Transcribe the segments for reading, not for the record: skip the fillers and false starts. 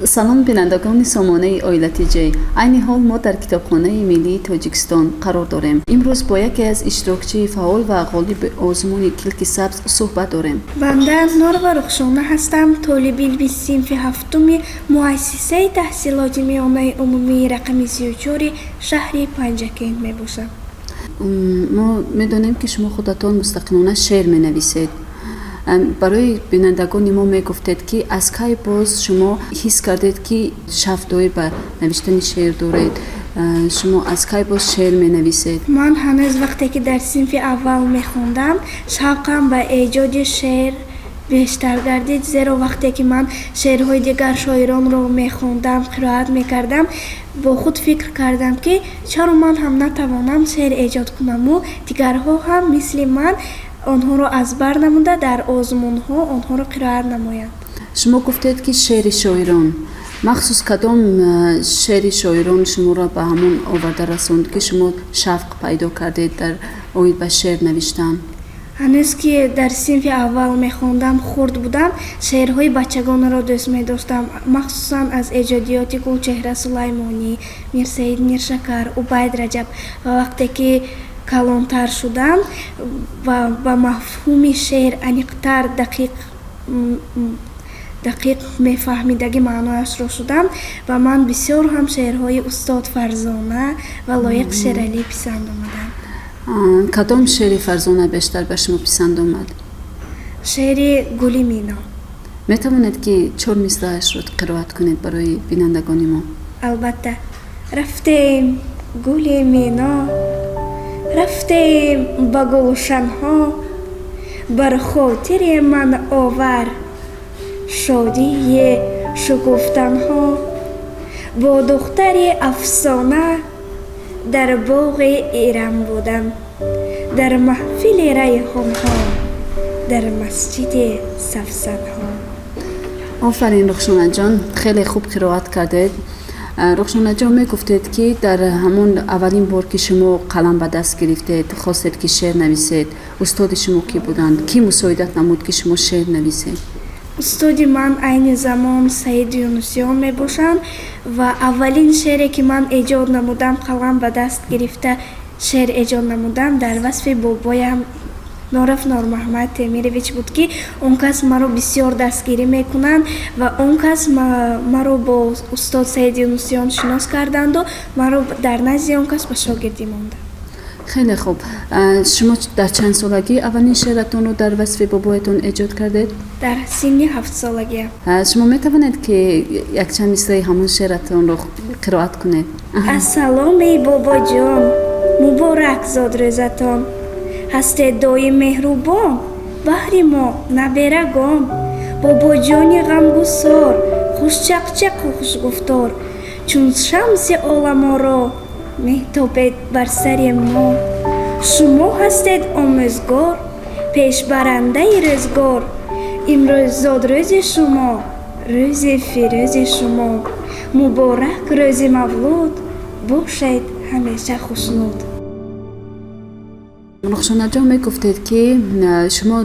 Салом, бинандагони сомонаи Оила Тиҷей. Айни ҳол мо дар Китобхонаи миллии Тоҷикистон қарор дорем. Имрӯз бо яке аз иштирокчии фаъол ва ғолиби озмуни «Килки сабз» суҳбат дорем. Банда Норова Рухшона ҳастам, толиби илми синфи ҳафтуми муассисаи таҳсилоти миёнаи умумии рақами 34-и шаҳри Панҷакент мебошам. Мо медонем, ки шумо худатон мустақилона шеър менависед. Барои бинандагони мо мегуфтед, ки аз кай боз шумо ҳис кардед, ки шавқ доир ба навиштани шеър доред? Шумо аз кай боз шеър менависед? Ман ҳанӯз вақте ки дар синфи аввал мехондам, шавқам ба эҷоди шеър бештар гардид, зеро вақте ки ман шеърҳои дигар шоиронро мехондам, қироат мекардам, бо худ фикр кардам, ки чаро ман ҳам натавонам шеър эҷод кунаму дигарҳо ҳам мисли ман онҳоро аз бар намуда, дар озмунҳо онҳоро қироат намоянд. Шумо гуфтед, ки шеъри шоирон. Махсус кадом шеъри шоирон шуморо ба ҳамон оварда расонд, ки шумо шавқ пайдо кардед дар оид ба шеър навиштан? Ҳанӯз ки дар синфи аввал мехондам, хурд будам, шеърҳои бачагонаро дӯст медоштам, махсусан аз эҷодиёти Гулчеҳра Сулаймонӣ, Мирсаид Миршакар, Убайд Раҷаб. Ва вақте ки калонтар шудам ва ба мафҳуми шеър аниқтар, дақиқ мефаҳмидаги маънояшро шудам, ба ман бисёр ҳам шеърҳои устод Фарзона ва Лоиқ Шералӣ писанд омаданд. Кадом шеъри Фарзона бештар ба шумо писанд омад? Шеъри «Гули Мино». Метавонед, ки чор мисраашро қироат кунед барои бинандагони мо? Албатта. Рафтем, гули Мино, рафтем ба гулшанҳо, бар хотири ман овар шодии шукуфтанҳо. Бо духтари афсона дар боғи Ирам будам, дар маҳфили райҳонҳо, дар масҷиди савсанҳо. Офарин, Рухшонаҷон, хеле хуб қироат кардед. Рухшонаҷон, мегуфтед, ки дар ҳамон аввалин бор, ки шумо қалам ба даст гирифтед, хостед, ки шеър нависед, устоди шумо кӣ буданд? Кӣ мусоидат намуд, ки шумо шеър нависед? Устоди ман айни замон Саид Юнусиён мебошанд. Ва аввалин шеъре, ки ман эҷод намудам, қалам ба даст гирифта шеър эҷод намудам, дар васфи бобоям Норов Нормаҳмад Темирович буд, ки он кас маро бисёр дастгирӣ мекунанд ва он кас маро бо устод Саид Юнусиён шинос карданду маро дар назди он кас ба шогирдӣ монданд. Хеле хуб. Шумо дар чанд солагӣ аввалин шеъратонро дар васфи бобоятон эҷод кардед? Дар синни 7-солагиам. Шумо метавонед, ки якчанд мисраи ҳамон шеъратонро қироат кунед? Ассалом, эй бобоҷон, муборак зодрӯзатон. Ҳастед доим меҳрубон баҳри мо, наберагон. Бобоҷони ғамгусор, хушчақчақу хушгуфтор, чун шамси оламоро метобед бар сари мо. Шумо ҳастед омӯзгор, пешбарандаи рӯзгор. Имрӯз зодрӯзи шумо, рӯзи фирӯзи шумо. Муборак рӯзи мавлуд, бошед ҳамеша хушнуд. Рухшонаҷон, мегуфтед, ки шумо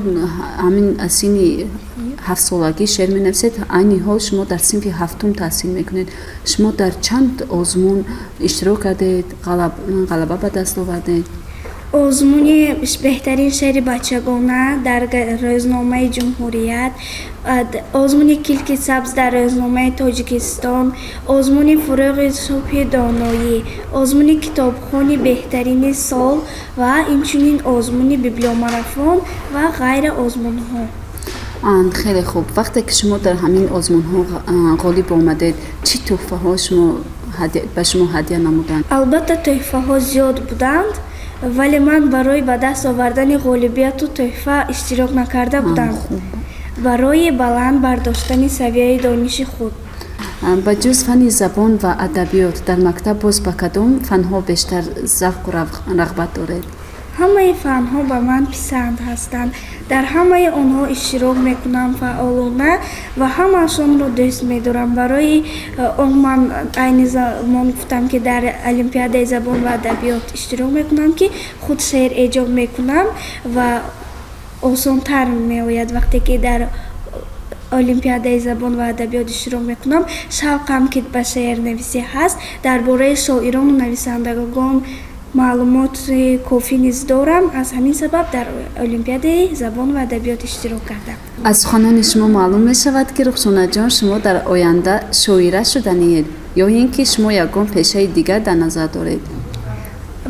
ҳамин аз синни 7-солагӣ шеър менависед. Айни ҳол шумо дар синфи ҳафтум таҳсил мекунед. Шумо дар чанд озмун иштирок кардед, ғалаба ба даст овардед? Озмуни беҳтарин шеъри бачагона дар рӯзномаи «Ҷумҳурият», озмуни «Килки сабз» дар рӯзномаи «Тоҷикистон», озмуни «Фурӯғи субҳи доноӣ», озмуни китобхони беҳтарини сол ва инчунин озмуни библиомарафон ва ғайра озмунҳо. Хеле хуб. Вақте ки шумо дар ҳамин озмунҳо ғолиб омадед, чӣ тӯҳфаҳо ба шумо ҳадя намуданд? Албатта, тӯҳфаҳо зиёд буданд, вале ман барои ба даст овардани ғолибияту тӯҳфа иштирок накарда будам, барои баланд бардоштани савияи дониши худ. Ба ҷуз фанни забон ва адабиёт, дар мактаб боз ба кадом фанҳо бештар завқу рағбат доред? Ҳамаи фанҳо ба ман писанд ҳастанд. Дар ҳамаи онҳо иштирок мекунам фаъолона ва ҳамаашонро дӯст медорам. Барои он ман айни замон гуфтам, ки дар олимпиадаи забон ва адабиёт иштирок мекунам, ки худ шеър эҷод мекунам ва осонтар меояд, вақте ки дар Олимпиадаи забон ва адабиёт иштирок мекунам. Шавқам ки ба шеърнависӣ ҳаст, дар бораи шоирону нависандагон маълумоти кофӣ низ дорам. Аз ҳамин сабаб дар Олимпиадаи забон ва адабиёт иштирок кардам. Аз суханони шумо маълум мешавад, ки, Рухшонаҷон, шумо дар оянда шоира шуданиед ё ин ки шумо ягон пешаи дигар дар назар доред?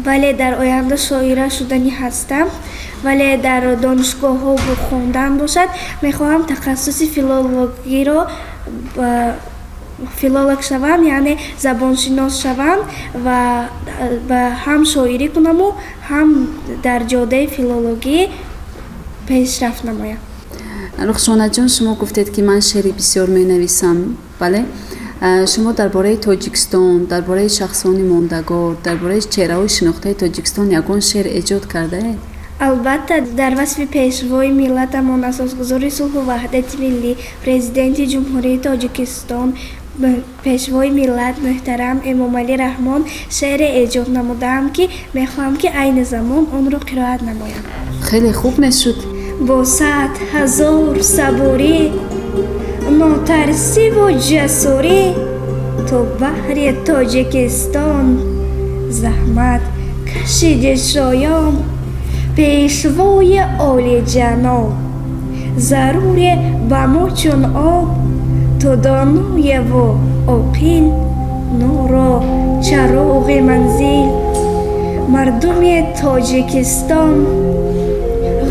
Бале, дар оянда шоира шуданӣ ҳастам, вале дар донишгоҳҳо хондан бошад, мехоҳам тахассуси филологиро, филолог шавам, яъне забоншинос шавам ва ҳам шоирӣ кунаму ҳам дар ҷодаи филологӣ пешрафт намоям. Рухшонаҷон, шумо гуфтед, ки ман шеъри бисёр менависам, бале? Шумо дар бораи Тоҷикистон, дар бораи шахсони мондагор, дар бораи чеҳраҳои шинохтаи Тоҷикистон ягон шеър эҷод кардаед? Албатта, дар васфи пешвои миллатамон, асосгузори сулҳу ваҳдати миллӣ, Президенти Ҷумҳурии Тоҷикистон, пешвои миллат муҳтарам Эмомалӣ Раҳмон шеъре эҷод намудаам, ки мехоҳам, ки айни замон онро қироат намоям. Хеле хуб мешуд. Бо 100 000 сабурӣ, нотарсиву ҷасурӣ, ту баҳри Тоҷикистон заҳмат кашиди шоён. Пешвои олиҷаноб, заруре ба мо чун об, ту доноеву оқил, нуру чароғи манзил. Мардуми Тоҷикистон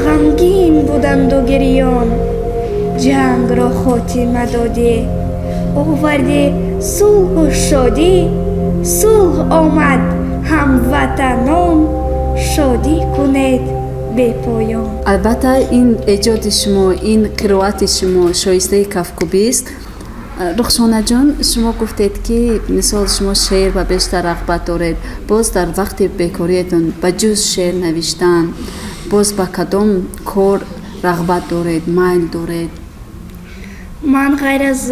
ғамгин буданду гирён, ҷангро хотима додӣ, овардӣ сулҳу шодӣ. Сулҳ омад, ҳамватанон, шодӣ кунед бепоён. Албатта, ин эҷоди шумо, ин қироати шумо шоистаи кафкӯбист. Рухшонаҷон, шумо гуфтед, ки мисол шумо шеър ба бештар рағбат доред. Боз дар вақти бекориятон ба ҷуз шеър навиштан боз ба кадом кор рағбат доред, майл доред? Ман ғайр аз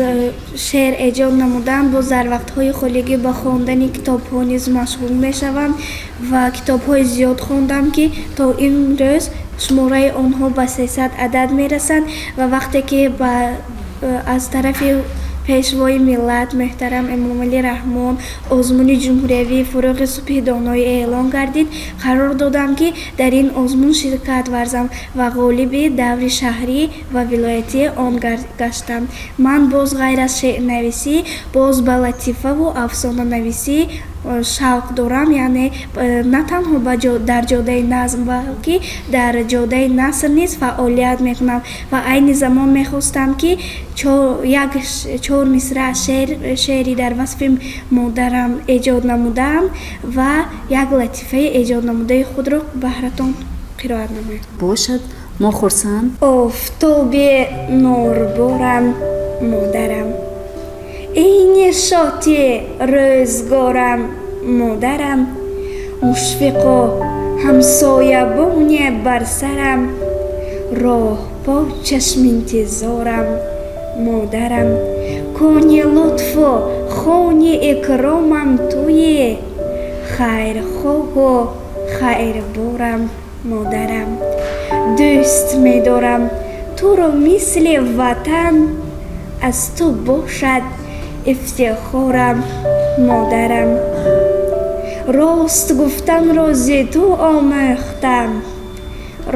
шеър эҷод намудан, боз дар вақтҳои холигӣ ба хондани китобҳо низ машғул мешавам ва китобҳои зиёд хондам, ки то имрӯз шумораи онҳо ба 300 адад мерасанд. Ва вақте ки аз тарафи пешвои миллат муҳтарам Эмомалӣ Раҳмон озмуни ҷумҳуриявии «Фурӯғи субҳи доноӣ» эълон гардид, қарор додам, ки дар ин озмун ширкат варзам ва ғолиби даври шаҳрӣ ва вилоятии он гаштам. Ман боз ғайр аз шеърнависӣ боз ба латифаву афсонанависӣ шавқ дорам, яъне на танҳо дар ҷодаи назм, балки дар ҷодаи наср низ фаъолият мекунам. Ва айни замон мехостам, ки як чор мисра шеъри дар васфи модарам эҷод намудаам ва як латифаи эҷод намудаи худро баҳратон қироат намоям. Бошад, мо хурсанд. Офтоби нурборам, модарам, эй нишоти рӯзгорам, модарам, мушфиқу ҳамсоябоне бар сарам, роҳпо чашминтизорам, модарам, кони лутфу хони икромам туе, хайрхоҳу хайрборам, модарам, дӯст медорам туро мисли ватан, аз ту бошад ифтихорам, модарам, рост гуфтанро зи ту омӯхтам,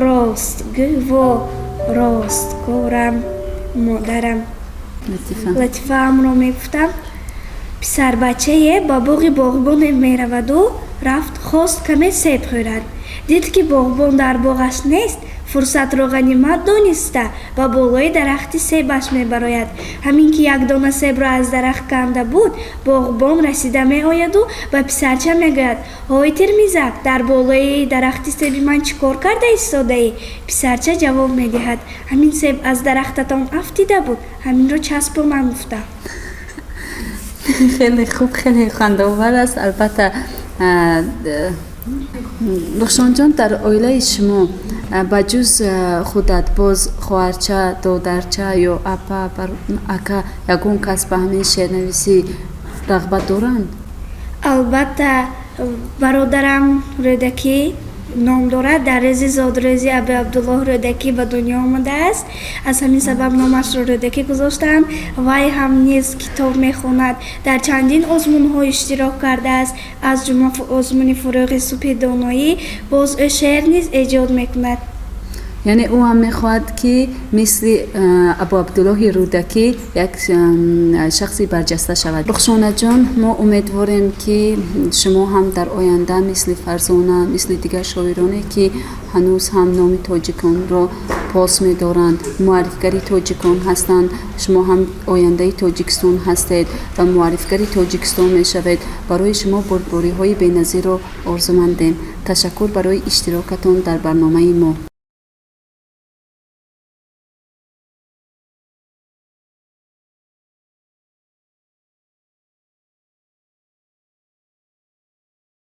ростгӯву росткорам, модарам. Латифаамро мегуфтам. Писарбачае ба боғи боғбоне мераваду рафт, хост каме себ хӯрад. Дид, ки боғбон дар боғаш нест. Фурсатро ғанимат дониста, ба болои дарахти себаш мебарояд. Ҳамин ки як дона себро аз дарахт канда буд, боғбон расида меояду ба писарча мегӯяд: «Ҳой, термизак, дар болои дарахти себи ман чӣ кор карда истодаӣ?» Писарча ҷавоб медиҳад: «Ҳамин себ аз дарахтатон афтида буд, ҳаминро часпонам гуфтам». Хеле хуб, хеле хандаовар аст, албатта. Рухшонҷон, дар оилаи шумо ба ҷуз худат боз хоҳарча, додарча ё апа, ака, ягон кас ба ҳамин шеърнависӣ рағбат доранд? Албатта, бародарам Рӯдакӣ. ном дорад. Дар рӯзи зодрӯзи Абу Абдуллоҳ Рӯдакӣ ба дунё омадааст, аз ҳамин сабаб номашро Рӯдакӣ гузоштанд. Вай ҳам низ китоб мехонад, дар чандин озмунҳо иштирок кардааст, аз ҷумла озмуни «Фурӯғи субҳи доноӣ». Боз ӯ шеър низ эҷод мекунад. Яъне ӯ ҳам мехоҳад, ки мисли Абу Абдуллоҳи Рӯдакӣ як шахси барҷаста шавад. Рухшонаҷон, мо умедворем, ки шумо ҳам дар оянда мисли Фарзона, мисли дигар шоироне, ки ҳанӯз ҳам номи тоҷиконро пос медоранд, муаррифгари тоҷикон ҳастанд, шумо ҳам ояндаи Тоҷикистон ҳастед ва муаррифгари Тоҷикистон мешавед. Барои шумо бурдбориҳои беназирро орзумандем. Ташаккур барои иштирокатон дар барномаи мо.